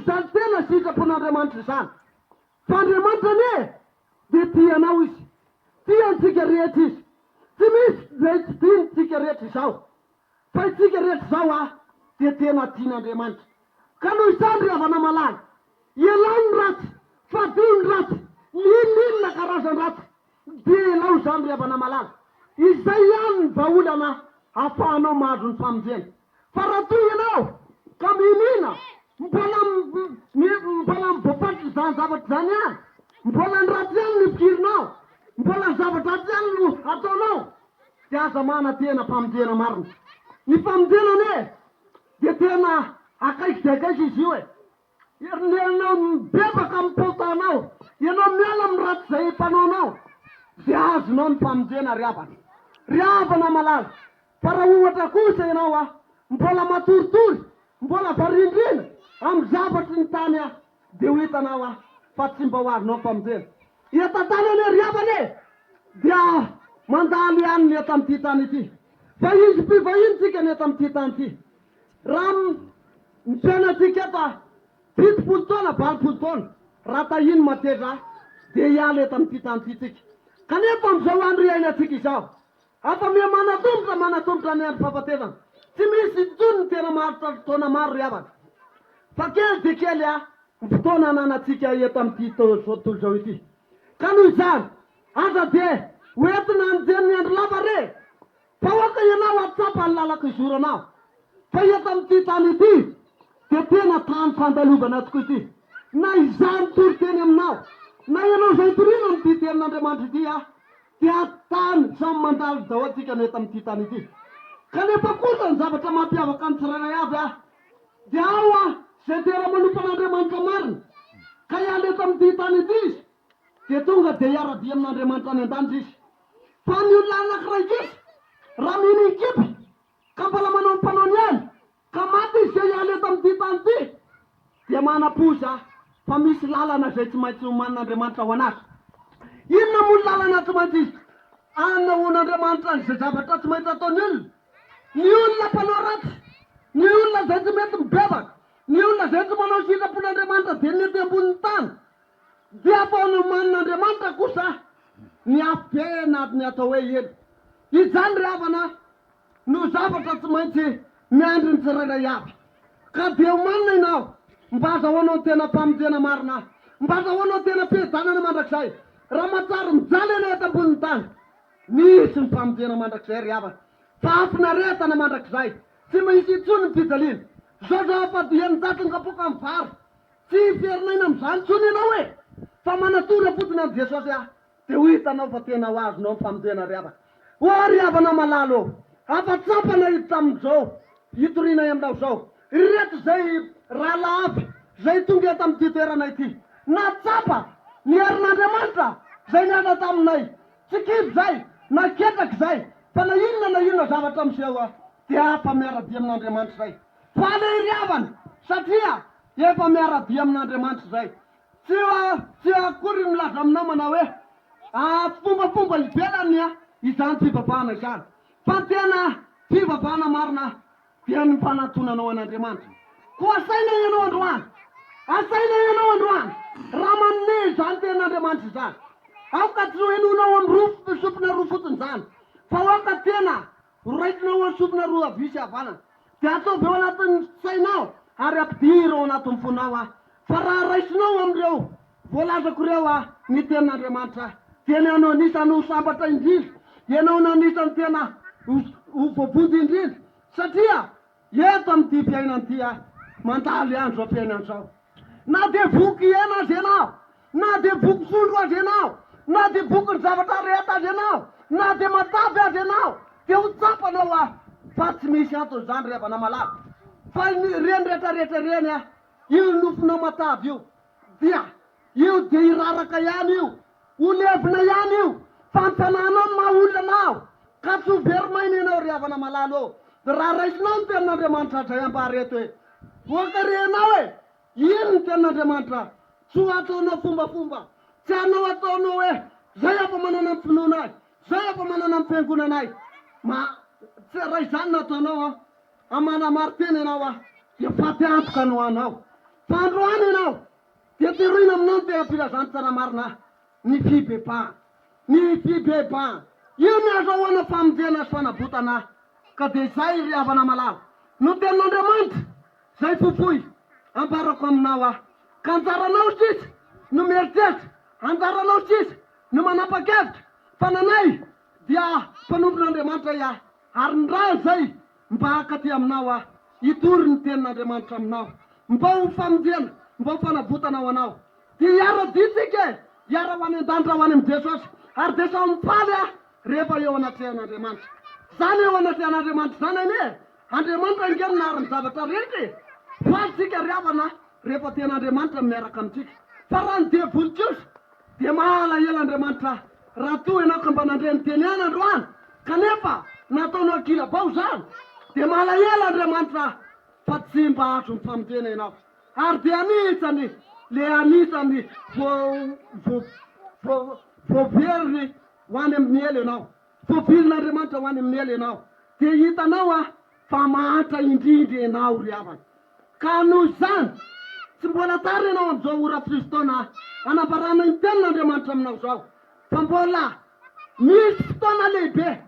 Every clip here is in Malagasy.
izany tena sitrapon'Andriamanitra izany. Fa Andriamanitra anie dia tia anao Izy. Tia antsika rehetra Izy. Tsy misy izay tsy tiany tsika rehetra izao. Fa isika rehetra izao a, dia tena tian'Andriamanitra. Ka noho izany ry havana malala, ialao ny ratsy, fadio ny ratsy, n'inon'inona karazan-dratsy, dia ialao izany ry havana malala. Izay ihany ny vahaolana ahafahanao mahazo ny famonjena. Fa raha toa ianao ka mihiniana, mbola mbola voafantr'izany zavatra izany ihany, mbola ny ratsy ihany no ifikirinao, mbola ny zava-dratsy ihany no ataonao, dia aza manantena famonjena marina. Ny famonjena anie dia tena akaiky dia akaiky izy io e. Ianao mibebaka amin'ny fahotanao, ianao miala amin'ny ratsy izay fanaonao, dia azonao ny famonjena ry havana. Ry havana malala, fa raha ohatra kosa ianao a, mbola matoritory, mbola varindrina amin'ny zavatry ny tany a, dia ho hitanao a, fa tsy mba ho azonao ny famonjena. Eto an-tany anie ry havana e, dia mandalo ihany ny eto amin'ity tany ity. Fa izy mpivahiny tsika ny eto amin'ity tany ity. Raha ny fiainantsika eto a, 70 taona, 80 taona, raha tahiny mateza dia hiala eto amin'ity tany ity tsika. Kanefa amin'izao andro iainantsika izao, afa miha manatombotra manatombotra ny andro fahafatesana. Tsy misy intsony ny tena maharitra taona maro ry havana. Fa kely dia kely a, ny fotoana ananantsika eto amin'ity izao tontolo izao ity. Ka noho izany, aza dia ho entina hanjery ny andro lava re! Fa aoka ianao hahatsapa ny lalako hizoranao, fa eto amin'ity tany ity dia tena tany fandalovana tokoa ity. Na izaho mitory teny aminao, na ianao izay itoriana amin'ity tenin'Andriamanitra ity aho, dia tany samy mandalo daholo tsika no eto amin'ity tany ity. Kanefa kosa ny zavatra mampiavaka ny tsirairay avy aho, dia ao aho izay tena manompo an'Andriamanitra marina, ka hiala eto amin'ity tany ity izy, dia tonga dia hiara-dia amin'Andriamanitra any an-danitra izy. Fa ny olona anankiray kosa, raha mino hikipy, ka mbola manao ny fanaony ihany, ka maty izy dia hiala eto amin'ity tany ity, dia manam-poza fa misy lalana izay tsy maintsy omanin'Andriamanitra ho an'azy. Inona moa ny lalana tsy maintsy anahoan'Andriamanitra an'izay zavatra tsy maintsy ataon'ny olona? Ny olona mpanao ratsy, ny olona izay tsy mety mibebaka, ny olona izay tsy manao ny sitrapon'Andriamanitra dia ny ety ambonin'ny tany. Dia vao nomanin'Andriamanitra kosa ny afobe na ny atao hoe helo. Izany ry havana no zavatra tsy maintsy miandry ny tsirairay avy. Ka dia omanina ianao mba azahoanao ny tena famonjena marina, mba azahoanao tena fiadanana mandrakizay. Raha mahatsiaro mijaly ianao eto ambonin'ny tany, misy ny famonjena mandrakizay ry havana. Fahafinaretana mandrakizay, tsy misy intsony ny fijaliana. Zao zao afa 600 ny kapoaka ny vary. Tsy hiferinaina amin'izany intsony ianao e! Fa manatona fotsiny an'i Jesosy aho, dia ho hitanao fa tena ho azonao ny famonjena ry havana. Ô ry havana malala ô! Afa-tsapana hiditra amin'izao hitorianay aminao izao, ireto izay rahalahy avy izay tonga eto amin'ity toerana ity, nahatsapa ny herin'Andriamanitra izay niasa taminay, tsy kivy izay, na ketraka izay, fa na inona na inona zavatra miseho dia afa-miara-dia amin'Andriamanitra izay. Faly ery havana satria efa miara-dia amin'Andriamanitra izay. Tsy tsy akory milaza aminao manao hoe fombafomba ivelany izany fivavahana izany fa ny tena fivavahana marina dia ny fanantonanao an'Andriamanitra. Koa asaina ianao androany, asaina ianao androany raha manome izany tenin'Andriamanitra izany. Aoka tsy ho henoinao amin'ny roa sofina roa fotsiny izany fa aoka tena Ho raisinao ao sofina roa havia sy havanana, dia ataovy ao anatin'ny sainao ary ampidiro ao anatin'ny fonao aho. Fa raha raisinao amin'ireo voalazako ireo aho ny tenin'Andriamanitra, dia ny anao anisan'ny ho sambatra indrindra, ianao no anisan'ny tena ho voavonjy indrindra, satria Eto amin'ity fiainana ity aho, mandalo ihany izao fiainana izao. Na dia voky hena aza ianao, na dia voky trondro aza ianao, na dia voky ny zavatra rehetra aza ianao, na dia matavy aza ianao, dia ho tsapanao aho fa tsy misy antony izany ry havana malala. Fa ireny rehetra rehetra ireny, io nofonao matavy io, dia io dia hiraraka ihany io, Ho levona ihany io fa ny fanahinao no maha olona anao ka tsy ho very maina ianao ry havana malala ô! Raha raisinao ny tenin'Andriamanitra dray ambara eto e! Voakarehinao e! Ino ny tenin'Andriamanitra? Tsy ho ataonao fombafomba, tsy hanao ataonao hoe zay efa manana ny finoanay, zay efa manana ny fiangonanay. Ma, tsy raha izany no ataonao an, manamari-tena ianao an, dia faty antoka no anao. Fa androany. aminao ny tena filazantsara marina, ny fibebahana. Ny fibebahana. Io ny azahoana famonjena sy fanavotana. Ka dia izay ry havana malala, no tenin'Andriamanitra, izay fofoy, ambarako aminao aho. Ka anjaranao sisa no mieritreritra, anjaranao sisa no manapa-kevitra, fa nanay dia mpanompon'Andriamanitra aho, ary ny rà izay Mba hakaty aminao aho, hitory ny tenin'Andriamanitra aminao, mba ho famonjena, mba ho fanavotana ho anao. Dia hiara-dia tsika e! Hiara ho any an-danitra ho any amin'i Jesosy, ary dia samy mifaly aho rehefa eo anatrehan'Andriamanitra. Izany eo anatrehan'Andriamanitra izany anie e! Andriamanitra ange no nahary ny zavatra rehetra e! Faly tsika ry havana rehefa tena Andriamanitra no miaraka amintsika. Fa raha ny devoly kosa, Dia mahalahelo Andriamanitra raha toa ianao ka mba nandre ny teny ihany androany kanefa nataonao ankilabao izany. Dia malahelo Andriamanitra fa tsy mba azony famonjena ianao. Ary dia anisany le anisany voaveriny ho any amin'ny helo ianao. Voavilin'Andriamanitra ho any amin'ny helo ianao. Dia hitanao aho fa mahantra indrindra ianao ry havana. Ka noho izany, tsy mbola tara ianao amin'izao ora firy-fotoana hanambarana ny tenin'Andriamanitra aminao izao, fa mbola misy fotoana lehibe,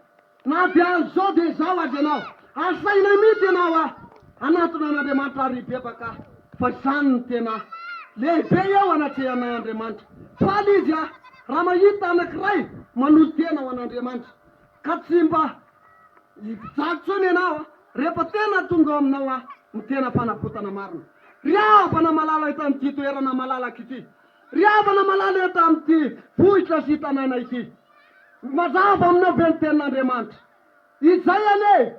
na dia an'izao dia izao aza ianao. Asainay mihitsy ianao hanantona an'Andriamanitra ary hibebaka, fa izany no tena lehibe eo anatrehan'Andriamanitra. Faly Izy raha mahita anankiray manolo-tena ho an'Andriamanitra, ka tsy mba Hijaly intsony ianao rehefa tena tonga ao aminao ny tena fanavotana marina. Ry havana malala eto amin'ity toerana malalaka ity, ry havana malala eto amin'ity vohitra sy tanàna ity, mazava aminao ve ny tenin'Andriamanitra? Izay anie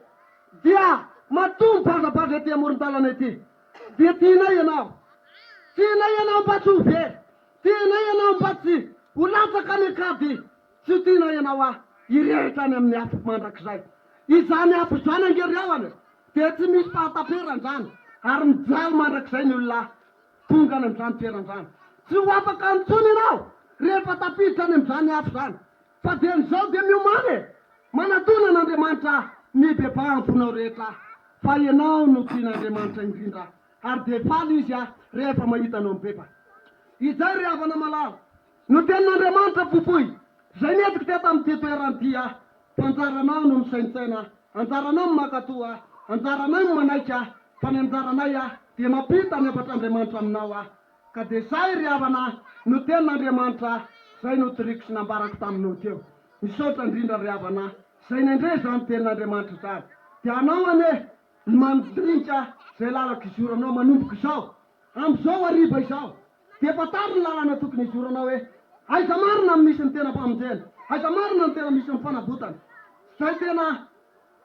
dia matoa mibazabaza ety amoron-dalana ety dia tianay ianao. Tianay ianao mba tsy ho very, tianay ianao mba tsy ho latsaka any an-kady. Tsy tiana ianao aho hirehitra any amin'ny afo mandrakizay. Izany afo izany ange ry havana e, dia tsy misy fahataperana izany ary mijaly mandrakizay ny olona tonga any amin'izany toerana izany. Tsy ho afaka intsony ianao rehefa tafiditra any amin'izany afo izany. Fa dieny izao dia miomàna e! Manatona an'Andriamanitra mibebaha am-ponao rehetra fa ianao no tian'Andriamanitra indrindra ary dia faly Izy rehefa mahita anao mibebaka. Izay ry havana malala. No tenin'Andriamanitra fofoy, izay nentiko teto amin'ity toerana ity aho, fa anjaranao no misaintsaina, anjaranao no mankatò ahy, anjaranay no manaiky ahy, fa ny anjaranay aho dia mampita ny hafatr'Andriamanitra aminao aho. Ka dia izay ry havana no tenin'Andriamanitra izay notoriko sy nambarako taminao teo. Misaotra indrindra ry havana izay nandre izany tenin'Andriamanitra izany. Dia anao anie ny mandinika izay lalan-kizoranao manomboka izao. Amin'izao hariva izao, dia fantaro ny lalana tokony hizoranao hoe, Aiza marina no misy ny tena famonjena? Aiza marina no tena misy ny fanavotana? Izay tena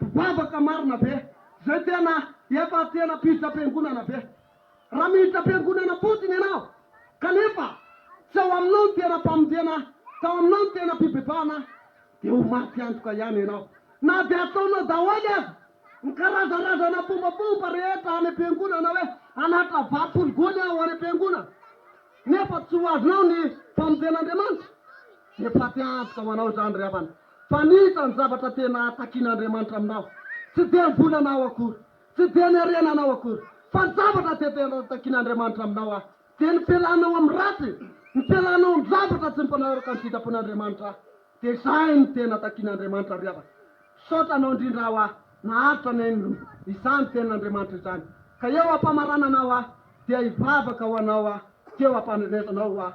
mpivavaka marina ve? Izay tena efa tena mpiditra am-piangonana ve? Raha miditra am-piangonana fotsiny ianao, kanefa tsy ao aminao ny tena famonjena, tsy ao aminao ny tena fibebahana, dia ho maty antoka ihany ianao. Na dia ataonao daholo aza ny karazarazana fombafomba rehetra any am-piangonana hoe hanatitra vary folo gony aho any am-piangonana, nefa tsy ho azonao ny famonjen'Andriamanitra, dia faty antoka ho anao izany ry havana. Fa anisan'ny zavatra tena takian'Andriamanitra aminao, tsy dia ny volanao akory, tsy dia ny harenanao akory, fa ny zavatra tena takian'Andriamanitra aminao dia ny fialanao amin'ny ratsy, ny fialanao amin'ny zavatra tsy mifanaraka ny sitrapon'Andriamanitra. Dia izay no tena takian'Andriamanitra ry havana. Misaotra anao indrindra aho naharitra nihaino izany tenin'Andriamanitra izany. Ka eo am-pamaranana aho dia hivavaka ho anao teo am-pandrenesanao aho.